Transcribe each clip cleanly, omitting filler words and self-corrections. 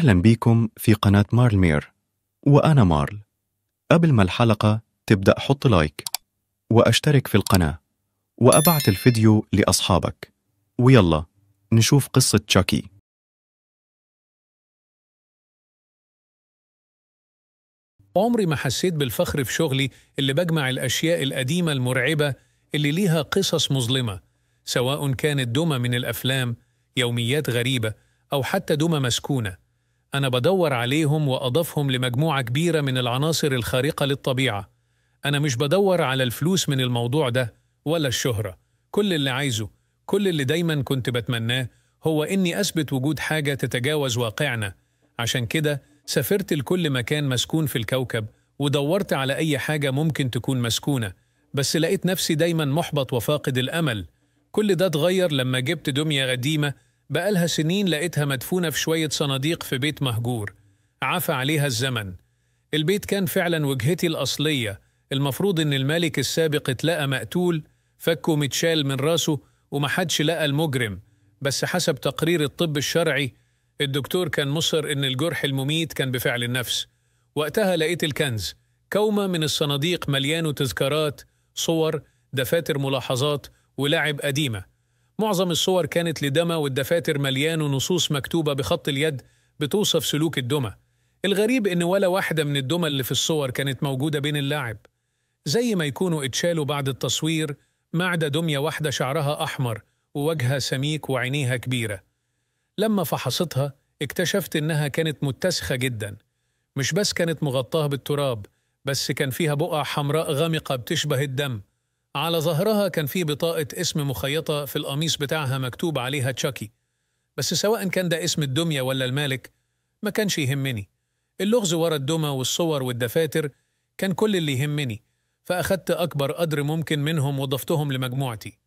أهلا بيكم في قناة مارل مير، وأنا مارل. قبل ما الحلقة تبدأ حط like وأشترك في القناة وأبعت الفيديو لأصحابك، ويلا نشوف قصة تشاكي. عمري ما حسيت بالفخر في شغلي اللي بجمع الأشياء القديمة المرعبة اللي ليها قصص مظلمة، سواء كانت دمى من الأفلام، يوميات غريبة، أو حتى دمى مسكونة. أنا بدور عليهم وأضافهم لمجموعة كبيرة من العناصر الخارقة للطبيعة. أنا مش بدور على الفلوس من الموضوع ده ولا الشهرة. كل اللي عايزه، كل اللي دايما كنت بتمناه، هو إني أثبت وجود حاجة تتجاوز واقعنا. عشان كده سافرت لكل مكان مسكون في الكوكب ودورت على أي حاجة ممكن تكون مسكونة، بس لقيت نفسي دايما محبط وفاقد الأمل. كل ده اتغير لما جبت دمية قديمة بقالها سنين، لقيتها مدفونة في شوية صناديق في بيت مهجور عفى عليها الزمن. البيت كان فعلا وجهتي الأصلية. المفروض إن المالك السابق اتلقى مقتول، فكه متشال من راسه ومحدش لقى المجرم، بس حسب تقرير الطب الشرعي الدكتور كان مصر إن الجرح المميت كان بفعل النفس. وقتها لقيت الكنز، كومة من الصناديق مليانه تذكارات، صور، دفاتر ملاحظات ولعب قديمة. معظم الصور كانت لدمى، والدفاتر مليانه نصوص مكتوبة بخط اليد بتوصف سلوك الدمى. الغريب إن ولا واحدة من الدمى اللي في الصور كانت موجودة بين اللاعب، زي ما يكونوا اتشالوا بعد التصوير، ما عدا دمية واحدة شعرها أحمر ووجهها سميك وعينيها كبيرة. لما فحصتها اكتشفت إنها كانت متسخة جدا، مش بس كانت مغطاة بالتراب، بس كان فيها بقع حمراء غامقة بتشبه الدم. على ظهرها كان فيه بطاقة اسم مخيطة في القميص بتاعها مكتوب عليها تشاكي، بس سواء كان ده اسم الدمية ولا المالك ما كانش يهمني. اللغز ورا الدمى والصور والدفاتر كان كل اللي يهمني، فأخدت أكبر قدر ممكن منهم وضفتهم لمجموعتي.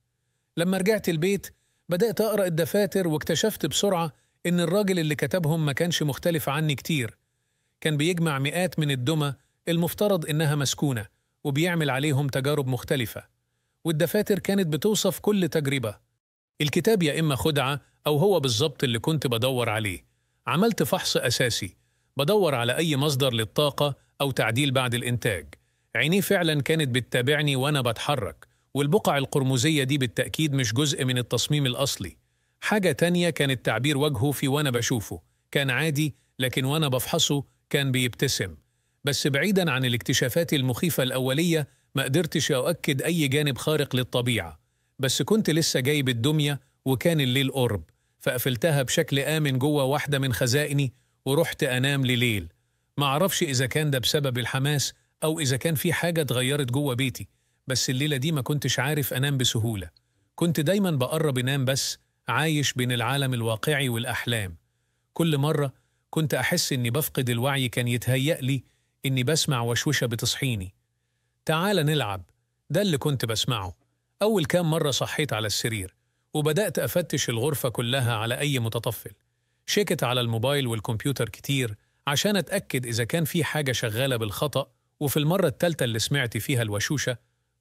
لما رجعت البيت بدأت أقرأ الدفاتر واكتشفت بسرعة إن الراجل اللي كتبهم ما كانش مختلف عني كتير. كان بيجمع مئات من الدمى المفترض إنها مسكونة وبيعمل عليهم تجارب مختلفة، والدفاتر كانت بتوصف كل تجربة. الكتاب يا إما خدعة أو هو بالظبط اللي كنت بدور عليه. عملت فحص أساسي، بدور على أي مصدر للطاقة أو تعديل بعد الإنتاج. عينيه فعلا كانت بتتابعني وأنا بتحرك، والبقع القرمزية دي بالتأكيد مش جزء من التصميم الأصلي. حاجة تانية كانت تعبير وجهه في وأنا بشوفه، كان عادي، لكن وأنا بفحصه كان بيبتسم. بس بعيدا عن الاكتشافات المخيفة الأولية ما قدرتش أؤكد أي جانب خارق للطبيعة. بس كنت لسه جايب الدمية وكان الليل قرب، فقفلتها بشكل آمن جوه واحدة من خزائني ورحت أنام لليل. ما أعرفش إذا كان ده بسبب الحماس أو إذا كان في حاجة اتغيرت جوه بيتي، بس الليلة دي ما كنتش عارف أنام بسهولة. كنت دايما بقرب أنام، بس عايش بين العالم الواقعي والأحلام. كل مرة كنت أحس إني بفقد الوعي كان يتهيأ لي إني بسمع وشوشة بتصحيني. تعال نلعب، ده اللي كنت بسمعه. أول كام مرة صحيت على السرير وبدأت أفتش الغرفة كلها على أي متطفل. شيكت على الموبايل والكمبيوتر كتير عشان أتأكد إذا كان في حاجة شغالة بالخطأ. وفي المرة الثالثة اللي سمعت فيها الوشوشة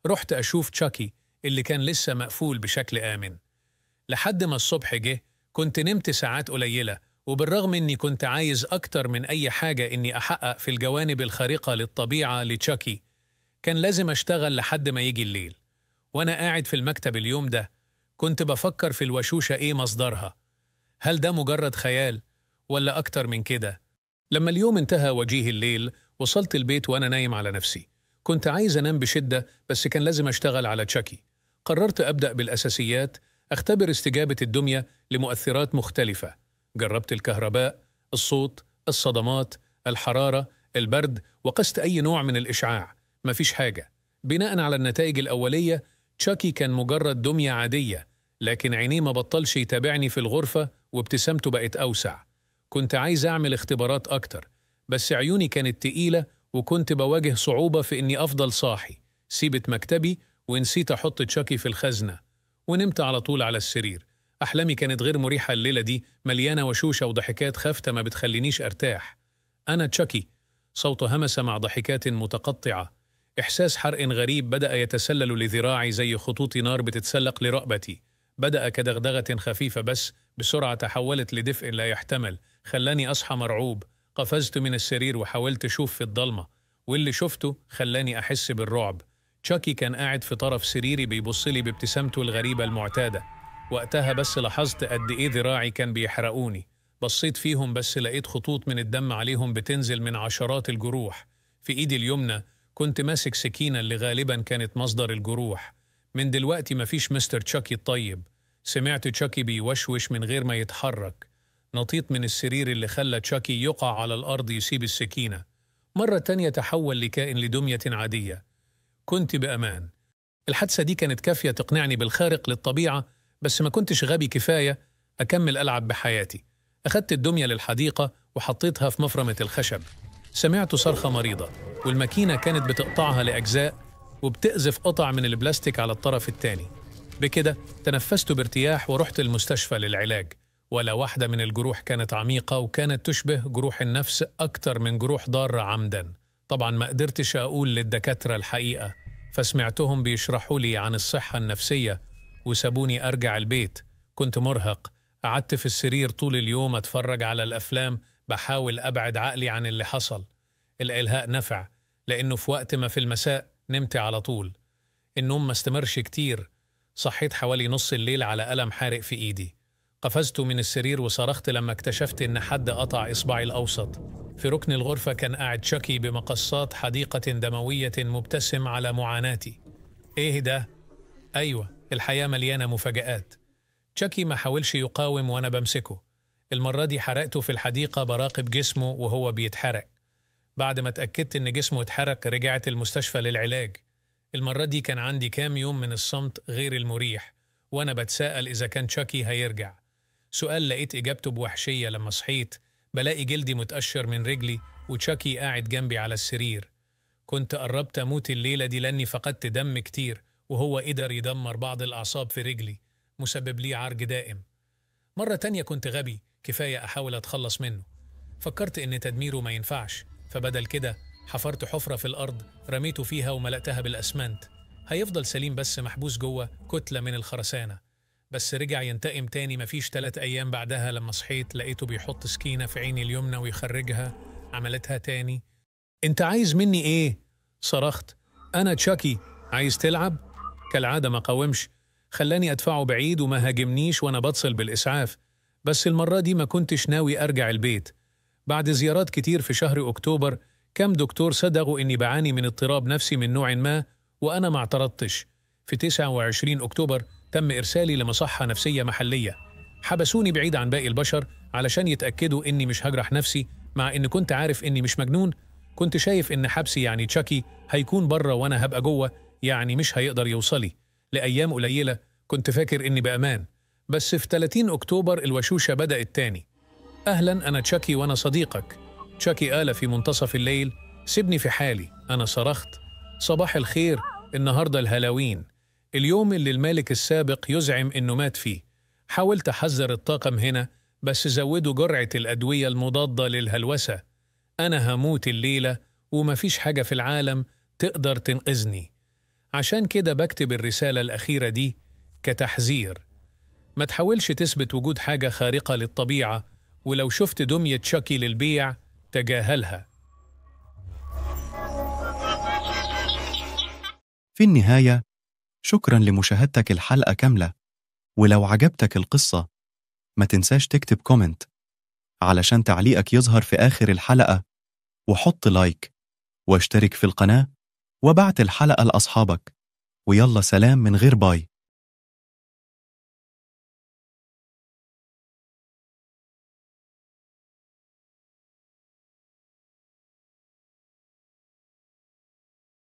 رحت أشوف تشاكي اللي كان لسه مقفول بشكل آمن. لحد ما الصبح جه كنت نمت ساعات قليلة، وبالرغم إني كنت عايز أكتر من أي حاجة إني أحقق في الجوانب الخارقة للطبيعة لتشاكي، كان لازم أشتغل لحد ما يجي الليل. وأنا قاعد في المكتب اليوم ده كنت بفكر في الوشوشة إيه مصدرها، هل ده مجرد خيال ولا أكتر من كده؟ لما اليوم انتهى وجيه الليل وصلت البيت وأنا نايم على نفسي. كنت عايز أنام بشدة، بس كان لازم أشتغل على تشاكي. قررت أبدأ بالأساسيات، أختبر استجابة الدمية لمؤثرات مختلفة. جربت الكهرباء، الصوت، الصدمات، الحرارة، البرد، وقست أي نوع من الإشعاع. مفيش حاجة. بناء على النتائج الأولية تشاكي كان مجرد دمية عادية، لكن عينيه ما بطلش يتابعني في الغرفة وابتسامته بقت أوسع. كنت عايز أعمل اختبارات أكتر، بس عيوني كانت تقيلة وكنت بواجه صعوبة في إني أفضل صاحي. سيبت مكتبي ونسيت أحط تشاكي في الخزنة ونمت على طول على السرير. أحلامي كانت غير مريحة الليلة دي، مليانة وشوشة وضحكات خافتة ما بتخلينيش أرتاح. أنا تشاكي، صوت همس مع ضحكات متقطعة. إحساس حرق غريب بدأ يتسلل لذراعي زي خطوط نار بتتسلق لرقبتي. بدأ كدغدغة خفيفة، بس بسرعة تحولت لدفء لا يحتمل، خلاني أصحى مرعوب. قفزت من السرير وحاولت أشوف في الضلمة، واللي شفته خلاني أحس بالرعب. تشاكي كان قاعد في طرف سريري بيبصلي بابتسامته الغريبة المعتادة. وقتها بس لاحظت قد إيه ذراعي كان بيحرقوني. بصيت فيهم بس لقيت خطوط من الدم عليهم بتنزل من عشرات الجروح. في إيدي اليمنى كنت ماسك سكينة اللي غالبا كانت مصدر الجروح. من دلوقتي مفيش مستر تشاكي الطيب. سمعت تشاكي بيوشوش من غير ما يتحرك. نطيت من السرير اللي خلى تشاكي يقع على الأرض يسيب السكينة. مرة تانية تحول لكائن لدمية عادية. كنت بأمان. الحادثة دي كانت كافية تقنعني بالخارق للطبيعة، بس ما كنتش غبي كفاية أكمل ألعب بحياتي. أخدت الدمية للحديقة وحطيتها في مفرمة الخشب. سمعت صرخة مريضة، والماكينة كانت بتقطعها لأجزاء وبتقذف قطع من البلاستيك على الطرف الثاني. بكده تنفست بارتياح ورحت المستشفى للعلاج. ولا واحدة من الجروح كانت عميقة، وكانت تشبه جروح النفس أكتر من جروح ضارة عمدا. طبعا ما قدرتش أقول للدكاترة الحقيقة، فسمعتهم بيشرحوا لي عن الصحة النفسية وسابوني أرجع البيت. كنت مرهق، قعدت في السرير طول اليوم أتفرج على الأفلام، بحاول أبعد عقلي عن اللي حصل. الإلهاء نفع، لأنه في وقت ما في المساء نمت على طول. النوم ما استمرش كتير. صحيت حوالي نص الليل على ألم حارق في إيدي. قفزت من السرير وصرخت لما اكتشفت إن حد قطع إصبعي الأوسط. في ركن الغرفة كان قاعد تشاكي بمقصات حديقة دموية مبتسم على معاناتي. إيه ده؟ أيوة، الحياة مليانة مفاجآت. تشاكي ما حاولش يقاوم وأنا بمسكه. المرة دي حرقته في الحديقة براقب جسمه وهو بيتحرق. بعد ما اتأكدت إن جسمه اتحرق رجعت المستشفى للعلاج. المرة دي كان عندي كام يوم من الصمت غير المريح، وأنا بتساءل إذا كان تشاكي هيرجع. سؤال لقيت إجابته بوحشية لما صحيت. بلاقي جلدي متقشر من رجلي وتشاكي قاعد جنبي على السرير. كنت قربت أموت الليلة دي لأني فقدت دم كتير، وهو قدر يدمر بعض الأعصاب في رجلي، مسبب لي عرج دائم. مرة تانية كنت غبي كفاية أحاول أتخلص منه. فكرت إن تدميره ما ينفعش، فبدل كده حفرت حفرة في الأرض رميته فيها وملأتها بالأسمنت. هيفضل سليم بس محبوس جوه كتلة من الخرسانة. بس رجع ينتقم تاني مفيش 3 أيام بعدها. لما صحيت لقيته بيحط سكينة في عيني اليمنى ويخرجها. عملتها تاني. انت عايز مني ايه؟ صرخت. انا تشاكي، عايز تلعب؟ كالعادة ما قاومش، خلاني ادفعه بعيد وما هاجمنيش وانا بتصل بالاسعاف. بس المرة دي ما كنتش ناوي ارجع البيت. بعد زيارات كتير في شهر اكتوبر كم دكتور صدقوا اني بعاني من اضطراب نفسي من نوع ما، وانا ما اعترضتش. في 29 اكتوبر تم إرسالي لمصحة نفسية محلية. حبسوني بعيد عن باقي البشر علشان يتأكدوا إني مش هجرح نفسي، مع إن كنت عارف إني مش مجنون. كنت شايف إن حبسي يعني تشاكي هيكون بره وأنا هبقى جوه، يعني مش هيقدر يوصلي. لأيام قليلة كنت فاكر إني بأمان، بس في 30 أكتوبر الوشوشة بدأت تاني. أهلا، أنا تشاكي وأنا صديقك. تشاكي قال في منتصف الليل سيبني في حالي. أنا صرخت صباح الخير، النهاردة الهالوين، اليوم اللي المالك السابق يزعم إنه مات فيه. حاولت أحذر الطاقم هنا بس زودوا جرعة الأدوية المضادة للهلوسة. أنا هموت الليلة ومفيش حاجة في العالم تقدر تنقذني. عشان كده بكتب الرسالة الأخيرة دي كتحذير. ما تحاولش تثبت وجود حاجة خارقة للطبيعة، ولو شفت دمية تشاكي للبيع تجاهلها. في النهاية شكرا لمشاهدتك الحلقة كاملة، ولو عجبتك القصة ما تنساش تكتب comment علشان تعليقك يظهر في آخر الحلقة، وحط like واشترك في القناة وبعت الحلقة لأصحابك. ويلا سلام من غير bye.